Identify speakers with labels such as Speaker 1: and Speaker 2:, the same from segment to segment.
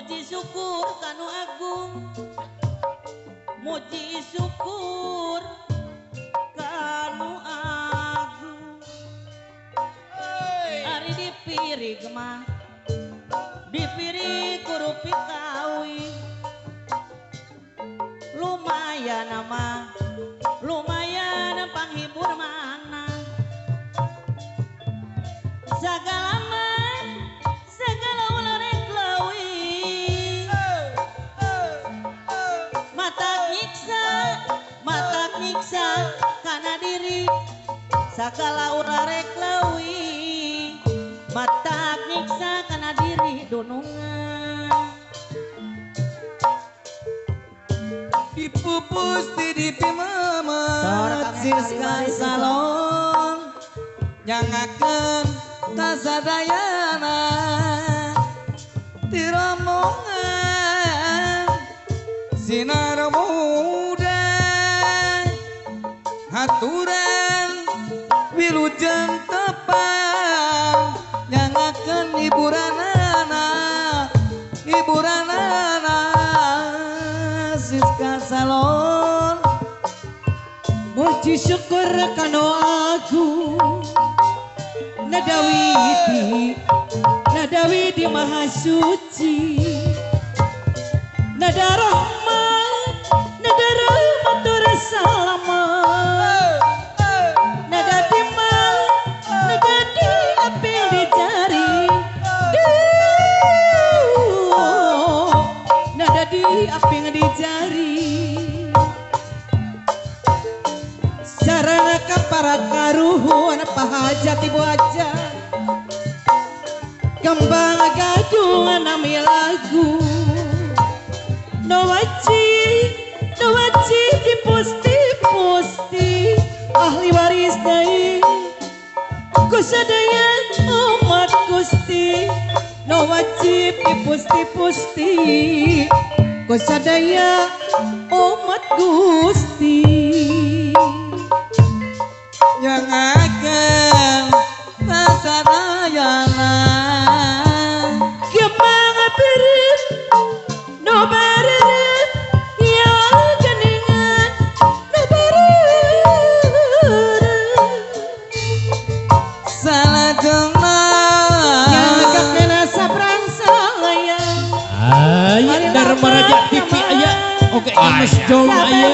Speaker 1: Muji syukur kanu agung. Muji syukur kanu agung. Ari dipiri gemah dipiri kurupi kawi. Lumayan nama lumayan panghibur mana. Segala mah segala ulah rek leuwih. Mata nyiksa kana diri. Segala ulah rek leuwih. Mata nyiksa kana diri dunungan.
Speaker 2: Dipupus di pimamat Siska Salon nyangakeun kasadayana tiromongan sinar muda haturan wilujeng tepang nyangakeun hiburanana hiburanana Siska Salon.
Speaker 3: Muji syukur kanu agung nadawidi nadawidi maha suci. Nada rahmat nada rahmatur salamat. Nada timal nada di apil di jari. Nada di apil di jari. Sarana kapara karuhun pahajat ibu aja. Kembang gadungan nami lagu. No wajib dipusti pusti ahli waris deui kusadaya umat Gusti. No wajib dipusti pusti kusadaya umat Gusti.
Speaker 2: Nyangakeun kasadayana
Speaker 3: kembang beureum no bareureum ya geningan no bareureum
Speaker 2: salajengna
Speaker 3: nyangkeun saprang salaya.
Speaker 4: Aya Dharma Raja TV aya oke Mas Jong aya.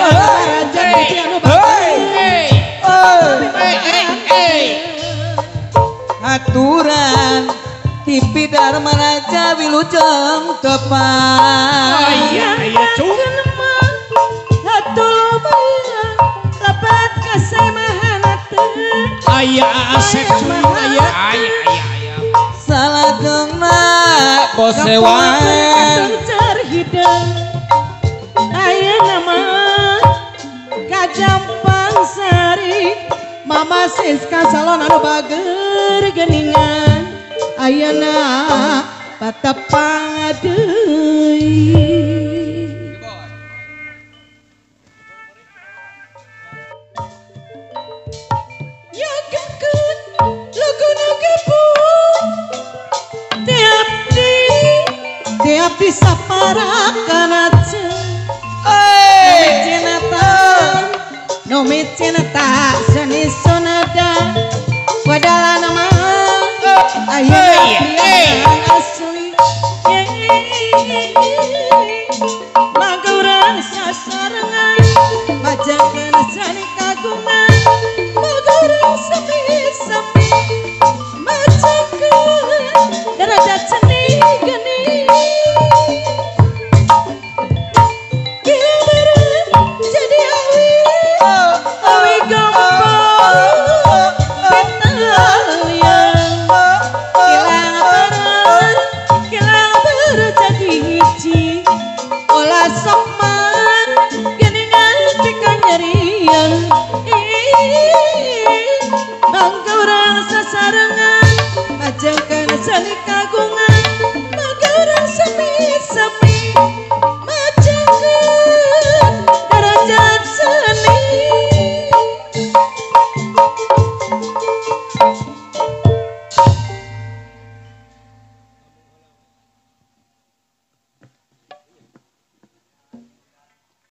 Speaker 3: Raja TV anu
Speaker 2: aturan TV Dharma Raja wilujeng tepang.
Speaker 4: Aya aya cung
Speaker 3: lepat kasemahanatun.
Speaker 4: Aya Asep cung aya aya aya.
Speaker 2: Salajengna posewan
Speaker 3: hidung aya nama Kajampang Sari Mama Siska Salon anu bager geningan ayeuna patepang deui. Yagakeun laguna gebu tiap di saparakan aja. No micinata seni sonada padahal nama ayeuna asli. Magurang sasarengan majakeun seni kagungan. Magurang sami-sami majakeun derajat seni geni. Jadi awi awi gempol kilang baru jadi hiji. Olah sokman geningan pika nyerian. Bangga urang sasarengan majengkeun seni kagungan.